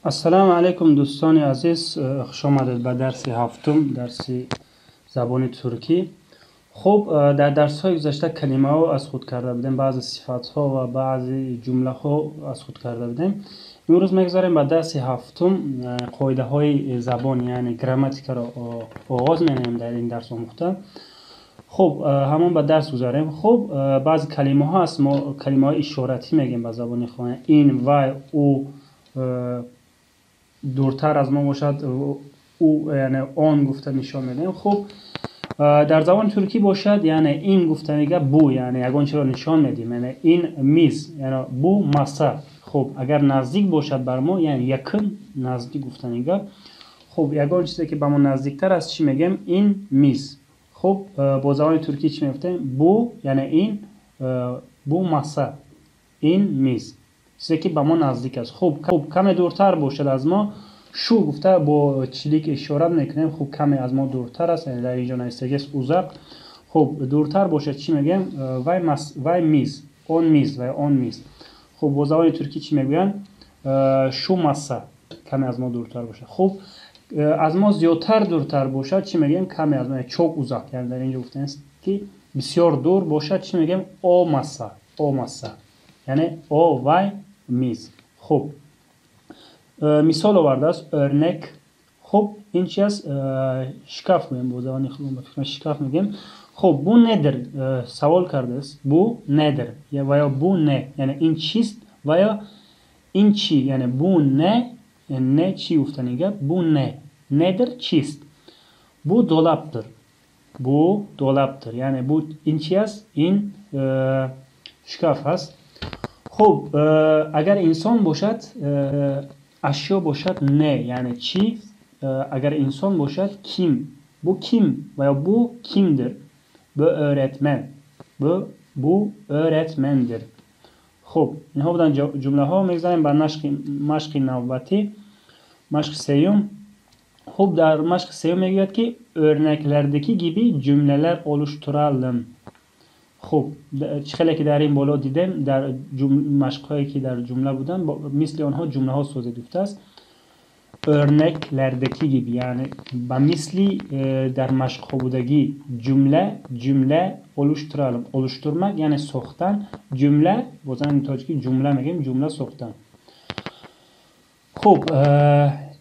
Ассалому алайкум, дӯстони азиз, хуш омадед ба дарси ҳафтум, дарси забони туркӣ. Хуб, дар дарсҳои гузашта калимаҳо аз худ карда будем, баъзе сифатҳо ва баъзе ҷумлаҳо аз худ карда будем. Имрӯз мегузарем ба дарси ҳафтум, қоидаҳои забон, яъне грамматикаро оғоз менамоем дар ин дарс омӯхта. Хуб, ҳамон ба дарс гузарем. Хуб, баъзе калимаҳо аст, мо калимаҳои ишоратӣ мегӯем ба забони хона. Ин, вай, ӯ, дуртар аз мо бошад, ӯ, яъне он гуфта нишон медиҳем. Хуб, дар забони туркӣ бошад, яъне ин гуфта мега бу, яъне ягон чиро нишон медиҳем, яъне ин миз, яъне бу маса. Хуб, агар наздик бошад бар мо, яъне якум наздик гуфта мега. Хуб, ягон чизе ки ба мо наздиктар аст, чӣ мегӯем? Ин миз. Хуб, бо забони туркӣ чӣ мегуфтем? Бу, яъне ин, бу маса, ин миз, чизе ки ба мо наздик аст. Хуб, каме дуртар бошад аз мо, шу гуфта бо чилик ишорат мекунем. Хуб, каме аз мо дуртар аст, яъне дар инҷо навистагиаст узақ. Хуб, дуртар бошад чӣ мегӯем? Вай миз, он миз ва он миз. Хуб, бо забони туркӣ чӣ мегӯянд? Шу маса, каме аз мо дуртар бошад. Хуб, аз мо зиёдтар дуртар бошад чӣ мегӯем? Каме аз мо, чок узақ, яъне дар инҷо гуфтааст ки бисёр дур бошад чӣ мегӯем? О маса, о маса, яъне о вай миз. Хуб, мисол овардааст өрнек. Хуб, ин чи аст? Шкаф мегӯем бо забони худмон, ба фикрам шкаф мегӯем. Хуб, бу недр савол кардааст. Бу недр ва ё бу не, яъне ин чист ва ё ин чӣ, яъне бу не, не чӣ гуфтани гап, бу не, недр чист? Бу долабдир, бу долабдир, яъне бу ин чи аст? Ин шкаф аст. Хуб, агар инсон бошад, ашё бошад не, яъне чӣ, агар инсон бошад ким, бу ким ва ё бу кимдир, бу öğretmen, бу öğretmendir. Хуб, инҳо буданд ҷумлаҳо. Мегузарем ба машқи навбатӣ, машқи сеюм. Хуб, дар машқи сеюм мегӯяд ки örneklerdeki gibi cümleler oluşturalım. Хуб, чӣ хеле ки дар ин боло дидем, дар машқҳое ки дар ҷумла буданд, мисли онҳо ҷумлаҳо созед гуфтааст. Örneklerdeki gibi, яъне ба мисли дар машқҳо будагӣ ҷумла, ҷумла oluşturalım. Oluşturmak яъне сохтан, ҷумла бо забони тоҷикӣ ҷумла мегӯем, ҷумла сохтан. Хуб,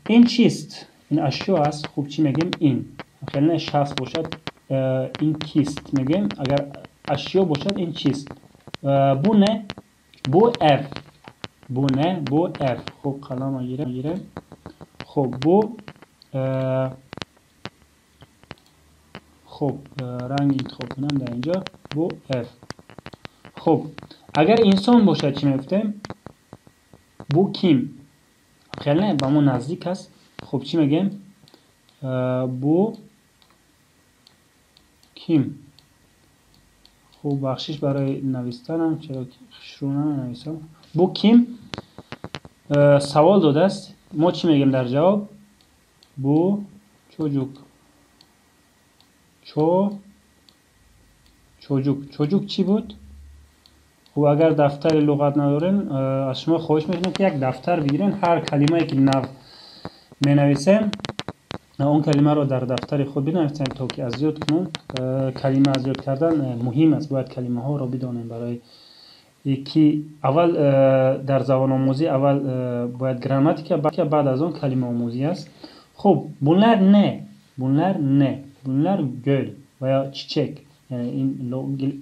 ин чист? Ин ашё аст. Хуб, чӣ мегӯем? Ин. Хеле не шахс бошад, ин кист мегӯем. Агар ашё бошад, ин чист? Бу не, бу эв, бу не, бу эв. Хуб, қалама гирем. Хуб, бу хуб, ранг интихоб кунам дар инҷо, бу эв. Хуб, агар инсон бошад чӣ мегуфтем? Бу ким. Хеле не ба мо наздик аст. Хуб, чӣ мегӯем? Бу ким. Хуб, бахшиш барои навистанам, чаро шурӯъ наменависам. Бу ким савол додааст. Мо чӣ мегӯем дар ҷавоб? Бу чоҷук. Чоҷук. Чоҷук чӣ буд? Хуб, агар дафтари луғат надорем, аз шумо хоҳиш мекунем ки як дафтар бигирем. Ҳар калимае ки нав менависем, он калимаро дар дафтари худ бинависем, то ки аз ёд кунем. Калима аз ёд кардан муҳим аст, бояд калимаҳоро бидонем, барои ки аввал дар забономӯзӣ аввал бояд грамматика, баъд аз он калимаомӯзӣ аст. Хуб, bunlar не, bunlar не, bunlar гул ва ё чичек, яъне ин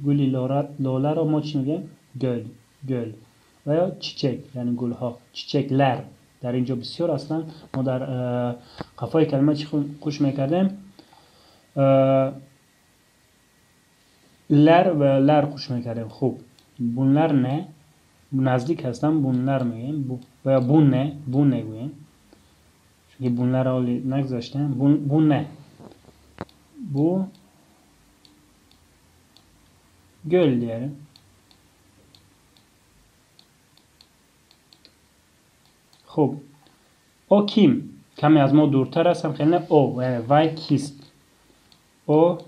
гули лоларо мо чӣ мегӯем? Гул, гул ва ё чичек, яъне гулҳо, чичеклар дар инҷо бисёр ҳастанд. Мо дар қафои калима чӣ қуш мекардем? Лар ва лар қуш мекардем. Хуб, bunlar не, наздик ҳастанд, bunlar мегӯем ва ё бу не, бу не гӯем, чунки bunlarро ҳоли нагузаштем. Бу не, бу гул diyelim. Хуб, о ким, каме аз мо дуртар аст, ҳам хеле не, о, яъне вай кист? О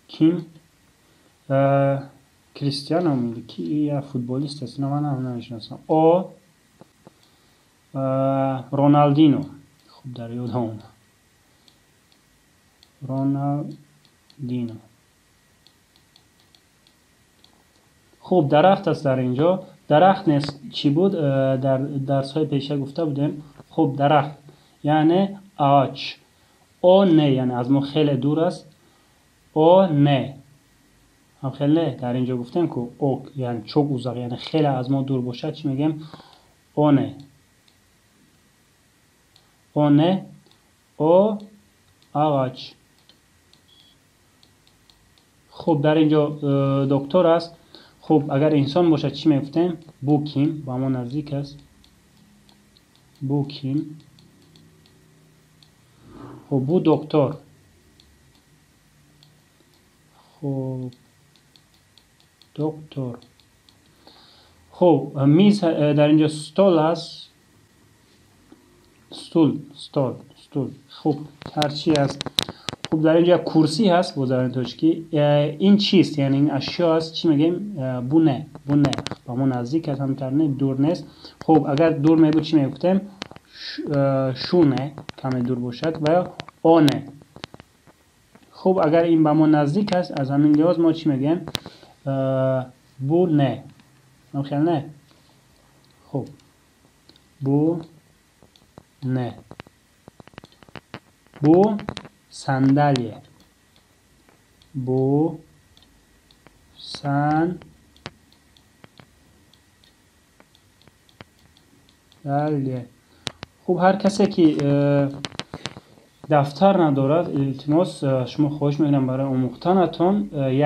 ким? Кристиано меги ки я футболист аст, ино ман намешиносам. О Роналдино. Хуб, дар ёдам омад. Роналдино. Хуб, дарахт аст дар инҷо. Дарахт нест, чӣ буд? Дар дарсҳои пеша гуфта будем. Хуб, дарахт яъне ağaç. О не, яъне аз мо хеле дур аст. О не. Ҳам хеле дар инҷо гуфтем ку о, яъне çok uzak, яъне хеле аз мо дур бошад, чӣ мегӯем? О не. О не. О ağaç. Хуб, дар инҷо доктор аст. Хуб, агар инсон бошад, чӣ мегуфтем? Bu kim? Ба мо наздик аст. Bu kim? Хуб, bu доктор. Хуб, доктор. Хуб, миз дар инҷо стол аст. Стул, стол, стул. Хуб, ҳарчи аст. Хуб, дар инҷо курсӣ ҳаст бо забони тоҷикӣ. Ин чист? Яъне ин ашё аст. Чӣ мегӯем? Bu не, bu не. Ба мо наздик аст, ҳамтар не, дур нест. Хуб, агар дур мебуд, чӣ мегуфтем? Шу не, каме дур бошад, ва ё о не. Хуб, агар ин ба мо наздик аст, аз ҳамин лиҳоз мо чӣ мегӯем? Bu не. Хел не? Хуб, bu не. Bu sandalye. Bu sandalye. Хуб, ҳар касе ки дафтар надорад, илтимос, шумо хоҳиш мекунам барои омӯхтанатон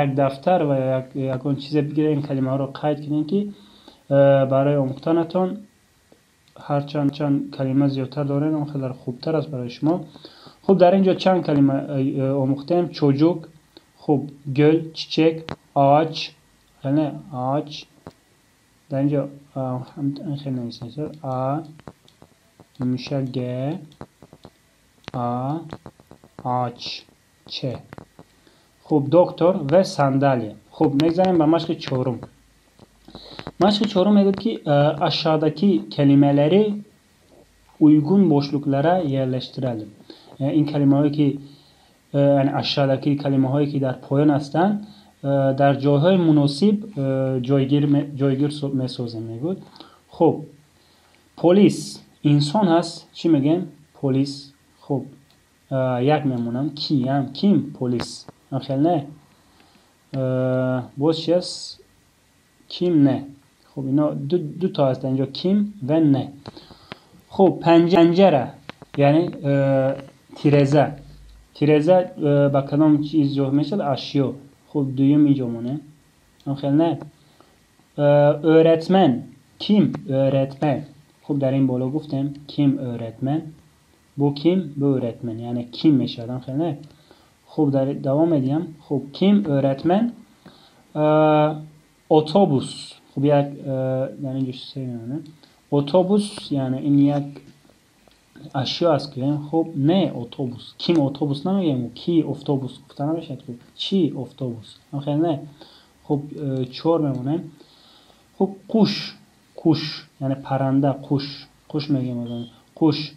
як дафтар ва ягон чизе бигиред, ин калимаҳоро қайд кунед, ки барои омӯхтанатон ҳарчанд чанд калима зиёдтар доред, он қадар хубтар аст барои шумо. Хуб, дар инҷо чанд калима омӯхтем? Çocuk, хуб, гөл, çiçek, ağaç, яъне ağaç. Дар инҷо хеле нависем. А меша г а ач ч. Хуб, доктор ва sandalye. Хуб, мегзарем ба машқи чорум. Машқи чорум мегӯяд, ки aşağıdaki kelimeleri uygun boşluklara yerleştirelim. Ин калимаҳое ки, яъне aşağıdaki калимаҳое ки дар поён ҳастанд, дар ҷойҳои муносиб ҷойгир месозем, мегӯяд. Хуб, polis инсон ҳаст, чӣ мегӯем? Polis. Хуб, як мемонам. Киям? Kim? Polis. Хел не? Боз чи аст? Kim не. Хуб, ино ду то ҳаст инҷо, kim ва не. Хуб, pencere, яъне тиреза. Тиреза ба кадом чиз ҷой мешавад? Ашё. Хуб, дуюм инҷо монем. Хел не? Öğretmen. Kim? Öğretmen. Хуб, дар ин боло гуфтем kim öğretmen. Bu kim? Bu öğretmen. Яъне ким мешавад, хел не? Хуб, дар давом медиҳам. Хуб, kim öğretmen? Otobüs. Хуб, як дар инҷо се мемонем. Otobüs, яъне ин як ашё аст, гӯем. Хуб, не otobüs. Kim otobüs намегӯем, ки автобус гуфта намешавад. Хуб, чӣ автобус? Хел не? Хуб, чор мемонем. Хуб, kuş, kuş, яъне парранда, quш, quш мегӯем. Kuş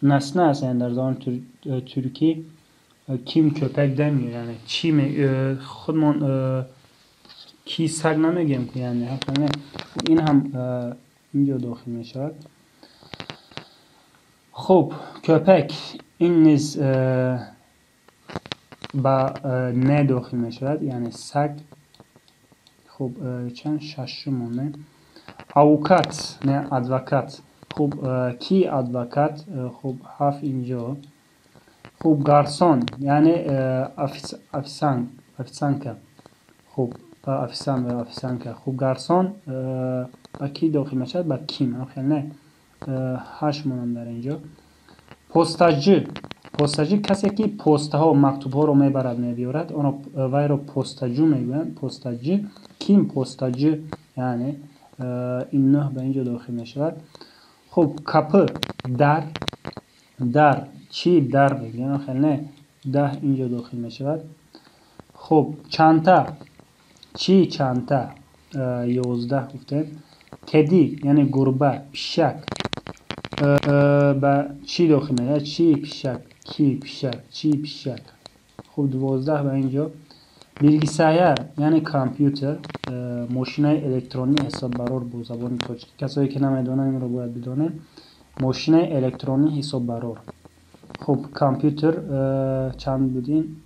nesne аст, яъне дар забони туркӣ kim köpek demiyor, яъне чӣ худмон ки саг намегӯем, яъне ин ҳам инҷо дохил мешавад. Хуб, köpek ин низ ба не дохил мешавад, яъне саг. Хуб, чанд? Шашум монем. Avukat, не advokat. Хуб, ки advokat? Хуб, ҳафт инҷо. Хуб, garson, яъне официантка. Хуб, официант ва официантка. Хуб, garson ба ки дохил мешавад? Ба kim, хел не? Ҳашт монам дар инҷо. Postacı. Postacı касе ки постаҳо, мактубҳоро мебарад, мебиёрад, онро вайро postacı мегӯянд. Postacı. Kim postacı? Яъне ин нӯҳ ба инҷо дохил мешавад. Хуб, kapı, дар, дар, чӣ дар мегӯям, хел не? 10 инҷо дохил мешавад. Хуб, çanta, чӣ çanta? 11 гуфтем. Kedi, яъне гурба, пишак. Ба чӣ дохил мешавад? Чӣ пишак, ки пишак, чӣ пишак. Хуб, 12 ба инҷо. Bilgisayar, яъне компютер, мошинаи электронӣ ҳисоббарор бо забони тоҷикӣ. Касое ки намедонанд, инро бояд бидонем. Мошинаи электронӣ ҳисоббарор. Хуб, компютер чанд будин?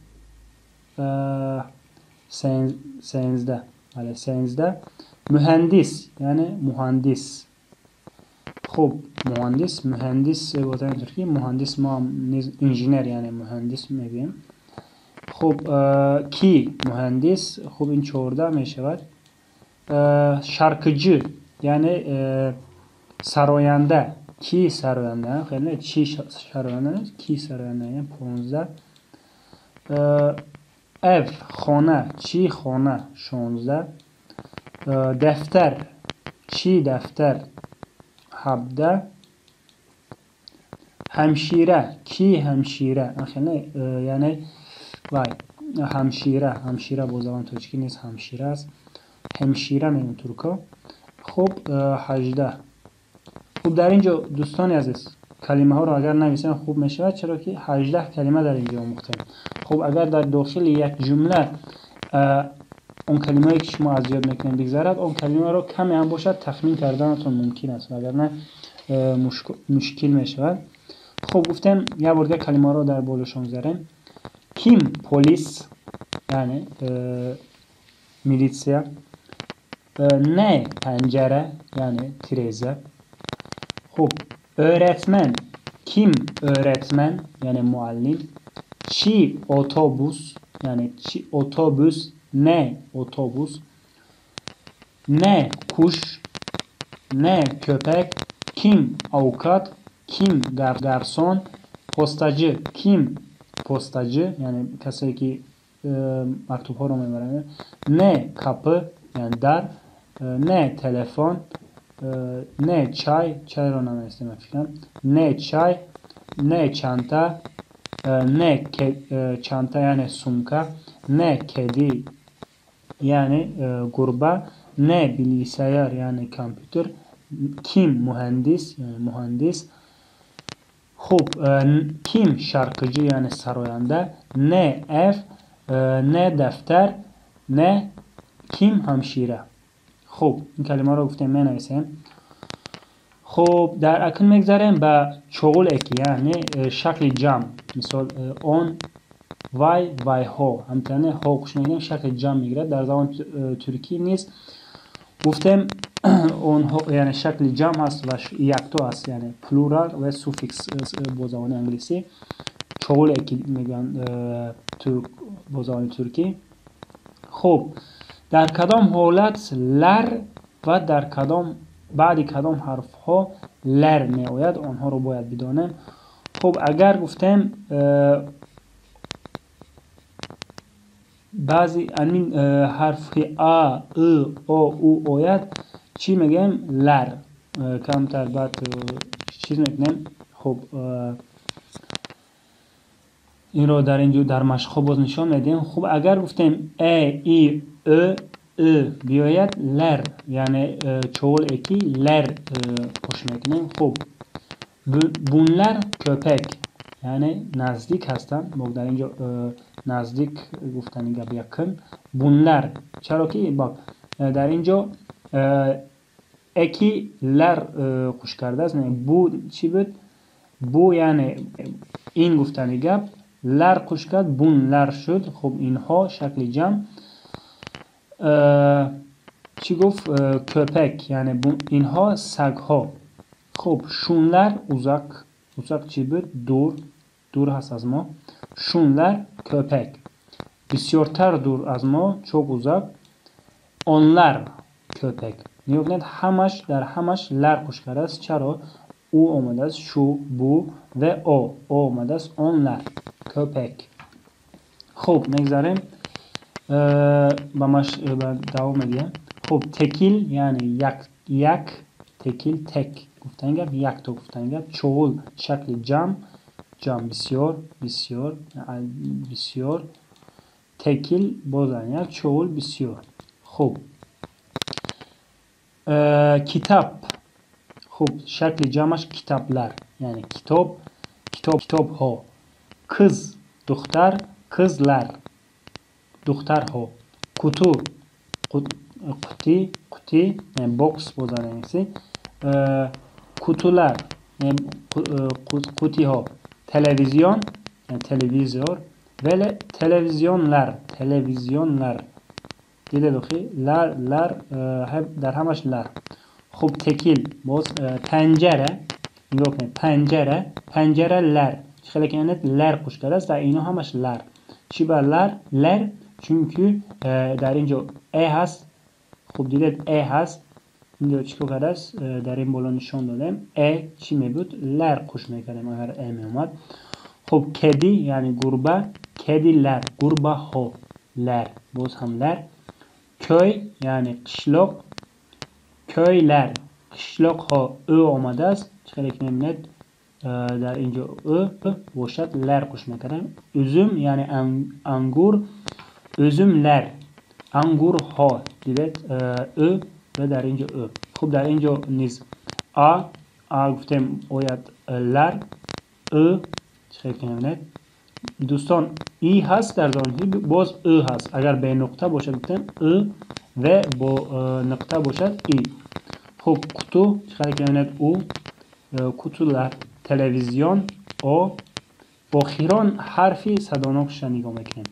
13. Бале, 13. Mühendis, яъне муҳандис. Хуб, муҳандис, mühendis бо забони туркӣ, муҳандис мо ҳам низ инженер, яъне муҳандис мегӯем. Хуб, ки муҳандис, хуб, ин 14 мешавад. Şarkıcı, яъне сароянда. Ки сароянда? Хеле чӣ сароянда? Ки сароянда? Яъне 15. Ev, хона, чӣ хона? 16. Defter, чӣ дафтар? 17. Hemşire, ки hemşire? Хеле, яъне вай ҳамшира, ҳамшира бо забони тоҷикӣ низ ҳамшира аст. Hemşire мегӯем туркҳо. Хуб, 18. Хуб, дар ин ҷо, дӯстони азиз, калимаҳоро агар нависем, хуб мешавад, чаро ки 18 калима дар ин ҷо омӯхтем. Хуб, агар дар дохили як ҷумла он калимае ки шумо аз ёд мекунед бигзарад, он калимаро каме ҳам бошад тахмин карданатон мумкин аст, вагарна мушкил мешавад. Хуб, гуфтем, як бор дигар калимаҳоро дар болошон гузарем. Kim polis, яъне милитсия. Ne pencere, яъне тиреза. Хуб, öğretmen, kim öğretmen, яъне муаллим. Чӣ otobüs, яъне чӣ otobüs, ne otobüs. Ne kuş, ne köpek, kim avukat, kim garson, postacı, kim postacı, яъне касое ки мактубҳоро мебаранд. Ne kapı, яъне дар, ne telefon, ne çay, чайро нанавистем, фикрам, ne çay, ne çanta, ne çanta, яъне сумка, ne kedi, яъне гурба, ne bilgisayar, яъне компютер, kim mühendis, яъне муҳандис. Хуб, kim şarkıcı, яъне сароянда, ne ev, ne defter, ne kim hemşire. Хуб, ин калимаро гуфтем, менависем. Хуб, дар акн мегзарем ба çoğul eki, яъне шакли ҷамъ. Мисол, он, вай, вайҳо. Ҳамтане ҳо қуш мегирем, шакли ҷамъ мегирад. Дар забони туркӣ низ гуфтем, онҳо, яъне шакли ҷамъ ҳаст ва якто аст, яъне plural ва суффикс бо забони англисӣ. Çoğul eki мегӯянд бо забони туркӣ. Хуб, дар кадом ҳолат lar ва дар кадом баъди кадом ҳарфҳо ler меояд, онҳоро бояд бидонем. Хуб, агар гуфтем, баъзи амин ҳарфи а, ы, о, у ояд, чӣ мегӯем? Lar. Камтар баъд чиз мекунем. Хуб, инро дар инҷо дар машқҳо боз нишон медиҳем. Хуб, агар гуфтем э, и, ө, ы биёяд, ler, яъне çoğul eki ler қуш мекунем. Хуб, bunlar köpek, яъне наздик ҳастанд. Мо дар инҷо наздик гуфтани гап якум. Bunlar, чаро ки дар инҷо eki lar қуш кардааст. Бу чӣ буд? Бу, яъне ин гуфтани гап, lar қуш кард, bunlar шуд. Хуб, инҳо шакли ҷамъ. Чӣ гуфт? Köpek, яъне инҳо сагҳо. Хуб, şunlar uzak, uzak чӣ буд? Дур, дур ҳаст аз мо. Şunlar köpek, бисёртар дур аз мо, çok uzak. Onlar köpek. Нигоҳ кунед, ҳамаш дар ҳамаш lar қуш кардааст. Чаро? У омадааст, шу, бу ва о, о омадааст. Onlar köpek. Хуб, мегзарем ба давом медиҳем. Хуб, tekil, яъне як, як, tekil, tek гуфтани гап, якто гуфтани гап. Çoğul шакли ҷамъ, ҷамъ бисёр, бисёр, бисёр. Tekil боз як, çoğul бисёр. Хуб, Kitap. Хуб, шакли ҷамъаш kitaplar, яъне китоб, китоб, китобҳо. Kız, духтар, kızlar, духтарҳо. Kutu, қутӣ, қутӣ, box бо забони. Kutular, қутиҳо. Televizyon, телевизор, вале televizyonlar, televizyonlar. Дидед, охи lar, lar, дар ҳамаш lar. Хуб, tekil, боз tencere, нигоҳ кунед, pencere, pencereler. Чӣ хеле ки мебинед, ler қуш кардааст, дар ино ҳамаш lar. Чӣ ба lar? Ler, чунки дар ин ҷо э ҳаст. Хуб, дидед, э ҳаст. Инҷо чӣ кор кардааст? Дар ин боло нишон додем. Э чӣ мебуд? Ler қуш мекардем, агар э меомад. Хуб, kedi, яъне гурба, kedilar, гурбаҳо, lar, боз ҳам lar. Köy, яъне қишлоқ, köyler, қишлоқҳо, ӯ омадааст. Чӣ хеле ки мебинед, дар ин ҷо ӯ бошад, ler қуш мекардем. Üzüm, яъне ангур, üzümler, ангурҳо. Дидед, ӯ ва дар ин ҷо ӯ. Хуб, дар ин ҷо низ а, а гуфтем, ояд lar, ӯ. Чӣ хеле ки мебинед, дӯстон, и ҳаст дар забони, боз ӯ ҳаст. Агар бе нуқта бошад, гуфтем ӯ, ва бо нуқта бошад, и. Хуб, kutu, чӣ хеле ки мебинед, у, kutular, televizyon, о. Охирон ҳарфи садонокша нигоҳ мекунем.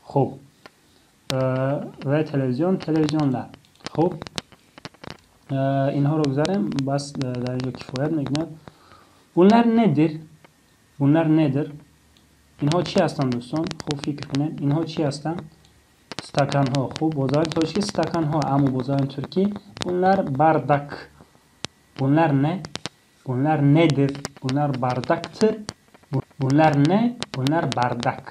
Хуб, ва televizyon, televizyonlar. Хуб, инҳоро гузарем, бас, дар ин ҷо кифоят мекунад. Bunlar nedir? Bunlar nedir? Инҳо чӣ ҳастанд, дӯстон? Хуб, фикр кунед, инҳо чӣ ҳастанд? Стаканҳо. Хуб, бо забони тоҷикӣ стаканҳо, аммо бо забони туркӣ bunlar bardak. Bunlar ne? Bunlar nedir? Bunlar bardaktır. Bunlar ne? Bunlar bardak.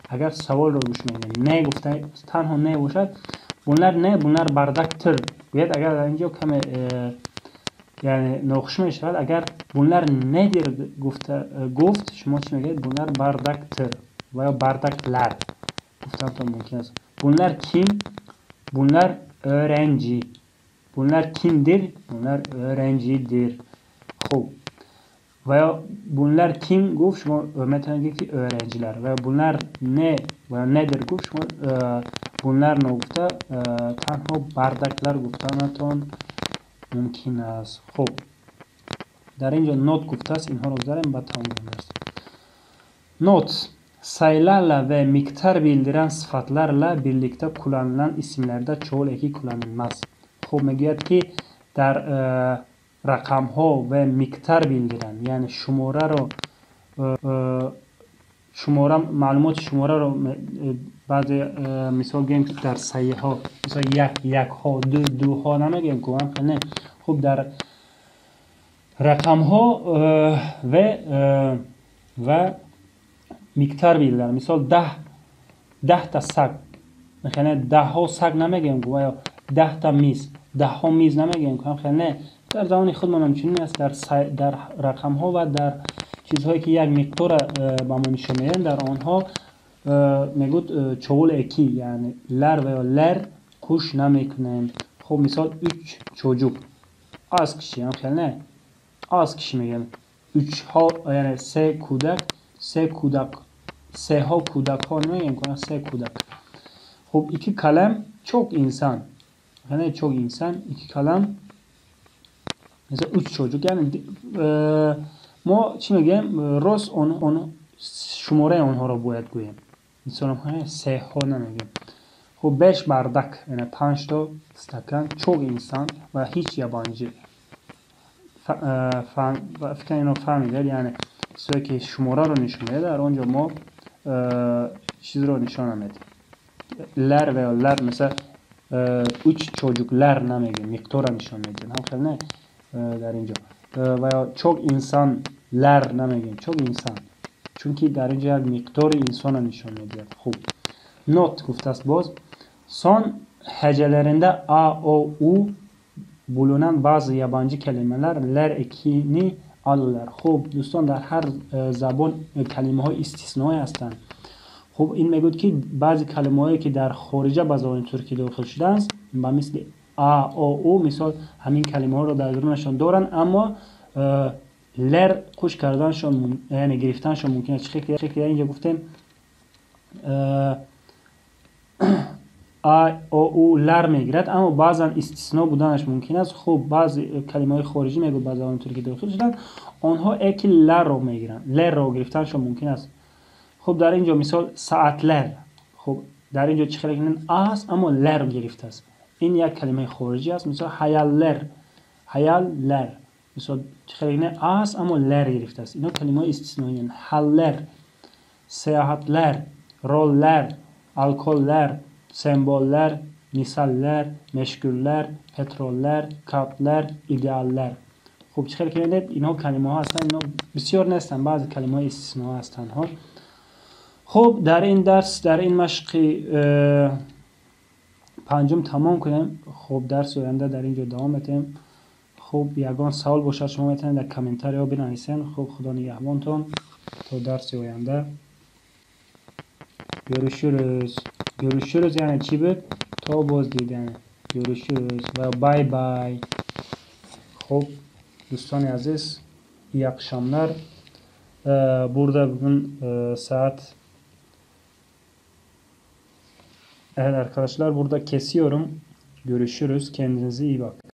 Агар саволро гӯш мекунед, не гуфта, танҳо не бошад, bunlar ne? Bunlar bardaktır гӯяд, агар дар ин ҷо каме яъне нохуш мешавад. Агар bunlar nedir гуфта гуфт, шумо чӣ мегӯед? Bunlar bardaktır ва ё bardaklar гуфтантон мумкин аст. Bunlar kim? Bunlar öğrenci. Bunlar kimdir? Bunlar öğrencidir. Хуб, ва ё bunlar kim гуфт, шумо метавонед гӯед, ки öğrenciler. Ва ё bunlar ne ва ё nedir гуфт, шумо bunlar ногуфта, танҳо bardaklar гуфтанатон мумкин аст. Хуб, дар ин ҷо not гуфтааст, инҳоро гузарем, баъд тамом дарс. Not. Sayılarla ve miktar bildiren sıfatlarla birlikte kullanılan isimlerde çoğul eki kullanılmaz. Хуб, мегӯяд, ки дар рақамҳо ва miktar bildiren, яъне шумораро, шумора, маълумоти шумораро, баъзе мисол гӯем, ки дар sayıҳо, мисол, як, якҳо, ду, дуҳо намегӯем ку, не. Хуб, дар рақамҳо ва miktar bildiren, мисол, 10, 10-та саг, яъне даҳҳо саг намегӯем ку, ва ё 10-та миз, даҳҳо миз намегӯем ку, не. Дар забони худмон ҳамчунин аст: дар рақамҳо ва дар чизҳое, ки як миқдорро ба мо нишон медиҳанд, дар онҳо мегӯд çoğul eki, яъне lar ва ё ler қуш намекунем. Хуб, мисол, üç çocuk, аз киши, хел не, аз киши мегӯем, үчҳо, яъне се кӯдак, се кӯдак, сеҳо кӯдакҳо намегӯем, се кӯдак. Хуб, iki kalem, çok insan, яъне çok insan, iki kalem, мисол, üç çocuk, яъне мо чӣ мегӯем? Рост он шумораи онҳоро бояд гӯем, мисол, сеҳо намегӯем. Хуб, beş bardak, яъне панҷто стакан, çok insan ва hiç yabancı. Фикр ино фаҳмидед, яъне чизое, ки шумораро нишон медиҳад, дар он ҷо мо чизро нишон намедиҳем, ler ва ё lar. Масалан, üç çocuklar намегӯем, миқдорро нишон медиҳем, ҳам хел не, дар ин ҷо ва ё çok insanlar намегӯем, çok insan, чунки дар ин ҷо як миқдори инсонро нишон медиҳад. Хуб, not гуфтааст боз: son hecelerinde a, o, u bulunan bazı yabancı kelimeler ler ekini alırlar. Хуб, дӯстон, дар ҳар забон калимаҳои истисноӣ ҳастанд. Хуб, ин мегӯяд, ки баъзе калимаҳое, ки дар хориҷа ба забони туркӣ дохил шудаанд, ба мисли А, О, У мисол ҳамин калимаҳоро дар дарунашон доранд, аммо ler қуш карданашон, яъне гирифтанашон мумкин аст. Чӣ ки инҷо гуфтем, А, О, У lar мегирад, аммо баъзан истисно буданаш мумкин аст. Хуб, баъзе калимаҳои хориҷӣ мегӯяд ба забони туркӣ дохил шуданд, онҳо эки lar-ро мегиранд, ler-ро гирифтанашон мумкин аст. Хуб, дар ин ҷо мисол saatler. Хуб, дар ин ҷо чӣ хеле а аст, аммо ler гирифтааст. Ин як калимаи хориҷӣ аст. Мисол hayaller, hayaller. Мисол чӣ хеле а аст, аммо ler гирифтааст. Инҳо калимаҳои истисноиянд. Haller, seyahatler, roller, alkoller, semboller, misaller, meşguller, petroller, kalpler, idealler. Хуб, чӣ хеле ки мебинед, инҳо калимаҳо ҳастанд, инҳо бисёр нестанд, баъзе калимаҳои истисноӣ ҳастанд. Хуб, дар ин дарс, дар ин машқи панҷум тамом кунем. Хуб, дарси оянда дар ин ҷо давом медиҳем. Хуб, ягон савол бошад, шумо метавонед дар комментариҳо бинависед. Хуб, Худо нигаҳбонтон то дарси оянда. Görüşürüz. Görüşürüz яъне чӣ буд? То боз дидан. Görüşürüz ва bye bye. Хуб, дӯстони азиз, iyi akşamlar. Burada bugün saat. Evet arkadaşlar, burada kesiyorum. Görüşürüz. Kendinize iyi bakın.